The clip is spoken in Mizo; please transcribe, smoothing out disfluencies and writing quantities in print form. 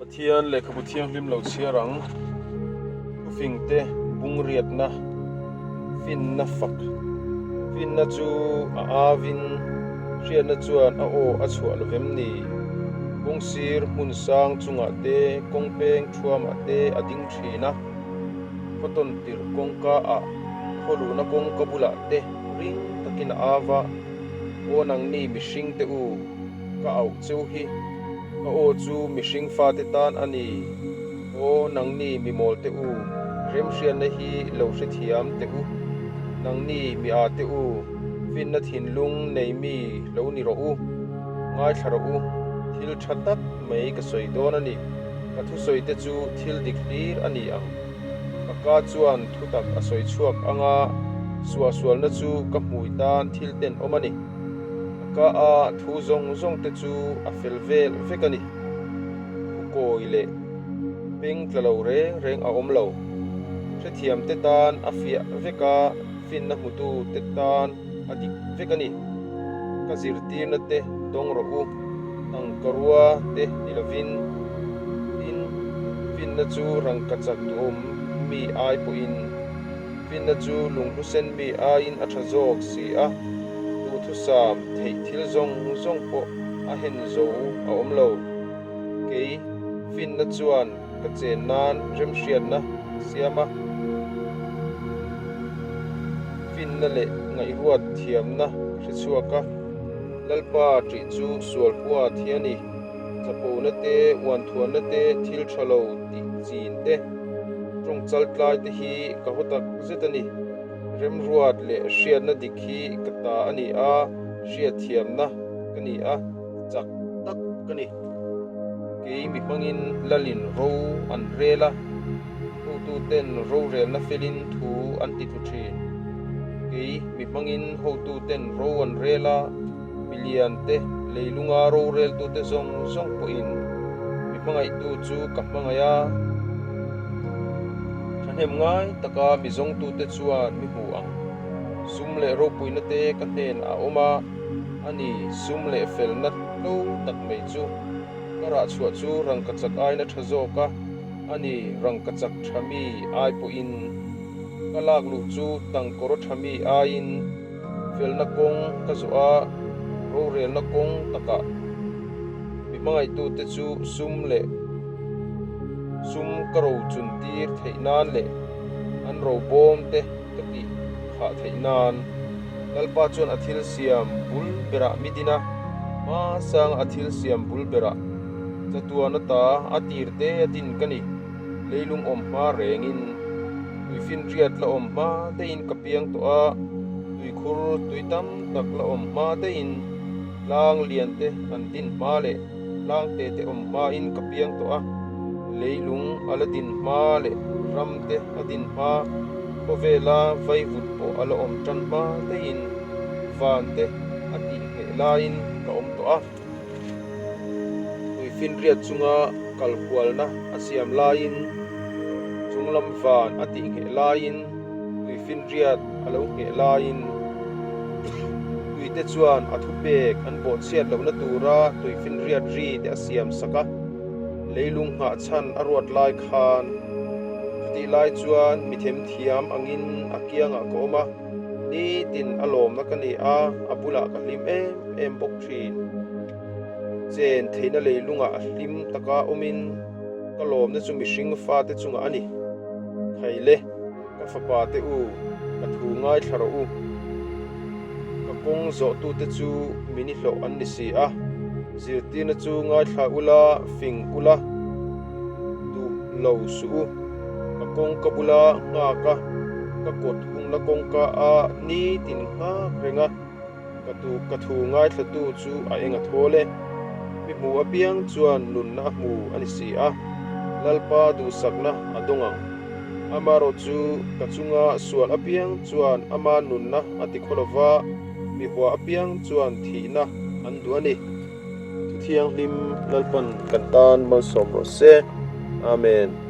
Pathian lehkhabu thianghlim lo chhiar ang. Thufingte bungriatna, finna fak. Finna chu a avin hriatna chuan a aw a chhuah lo vem ni? Kawngsir hmun sang chungah te, kawngpeng thuamah te a ding thin a. Khawtawn tirh kawngka ah khawluhna kawngka bulah te ring takin a ava. Aw nangni mihring te u, ka auh cheu hi. Ka aw chu mihring fate tan a ni. Aw nangni mi mawl te u, remhriatna hi lo hrethiam teh u. Nangni mi â te u, finna thinlung nei mi lo ni rawh u. Ngaithla rawh u, thil tha tak mai ka sawi dawn a ni. Ka thusawi te chu thil dik hlir a ni ang. Ka ka chuan thutak a sawi chhuak ang a, suahsualna chu ka hmui tan thil tenawm a ni. Ka ka a thu zawng zawng te chu a fel vel vek a ni. Thu kawi leh peng tla lo reng reng a awm lo. Hrethiam te tan a fiah vek a, finna hmutu te tan a dik vek a ni. Ka zirtirna te dawng rawh u, tangka rua te ni lovin. Tin, finna chu rangkachak duhawm mi ai pawhin finna chu lunghlusen mi aiin a tha zawk si a, duhthusam theih thil zawng zawng pawh a hen zo a awm lo. Kei, finna chuan ka chen nan remhriatna ka siam a. Finna leh ngaihruat thiamna ka hre chhuak a, Lalpa ṭih chu sual huat hi a ni. Chapona te, uanthuanna te, thil ṭha lo tih chin te, ṭawng chal tlai te hi ka haw tak zet a ni. Remruat leh hriatna dik hi ka ta a ni a, hriatthiamna ka ni a, chak tak ka ni. Kei mi hmangin lalin ro an rel a, hotuten rorelna felin thu an ti tlu thin. Kei mi hmangin hotuten ro an rel a, milian te, leilunga roreltute zawng zawng pawhin mi hmangaihtu chu ka hmangaih a. Thahnem ngai taka mi zawngtute chuan mi hmu ang. Sum leh ropuina te ka hnen a awm a, a ni, sum leh felna tlo tak mai chu. Ka rah chhuah chu rangkachak aina tha zawk a, a ni, rangkachak tha mi ai pawhin. Ka lak luh chu tangkawr tha mi aiin felna kawng ka zawh a, rorelna kawng takah mi hmangaihtute chu sum leh sum ka ro chun tir theih nan leh an ro bawm te ka tih khah theih nan. Lalpa chuan a thil siam bul berah mi din a, hmasanga a thil siam bul berah chatuan ata a tir te a din ka ni. Leilung awm hma rengin tuifinriat la awm hma daihin ka piang tawh a, tuikhur tui tam tak la awm hma daihin tlang lian te an din hma leh tlang te te awm hmain ka piang tawh a, leilung a la din hma leh ram te a din hma, khawvela vaivut pawh a la awm tan hma daihin van te a tih ngheh laiin ka awm tawh a. Tuifinriat chunga kal hualna a siam laiin, chunglam van a tih ngheh laiin, tuifinriat a lo ngheh laiin, tuite chuan a thupek an bawhchhiat lohna tura tuifinriat ri te a siam sak a, leilung nghah chhan a ruat lai khan. Chutih lai chuan mi themthiam angin a kiangah ka awm a, nitin a lawmna ka ni a, a bulah ka hlim em em bawk thin. Chen theihna leilungah a hlim taka awmin ka lawmna chu mihring fate chungah a ni. Khaile, ka fapa te u, ka thu ngaithla rawh u. Ka kawng zawhtute chu mini hlawh an ni si a, zirtirna chu ngaithla ula, fing ula, duh lo suh u. Ka kawngka bula nghak a, ka kawt hungna kawngka a nitin nghak reng a. Ka tu ka thu ngaithlatu chu a eng a thawl e. Mi hmu apiang chuan nunna a hmu a ni si a, Lalpa duhsakna a dawng ang. Amarawh chu ka chunga sual apiang chuan ama nunna a ti khaw lova, mi hua apiang chuan thihna an duh a ni. Thu thianghlim Lalpan kan tan malsawm rawh se. Amen.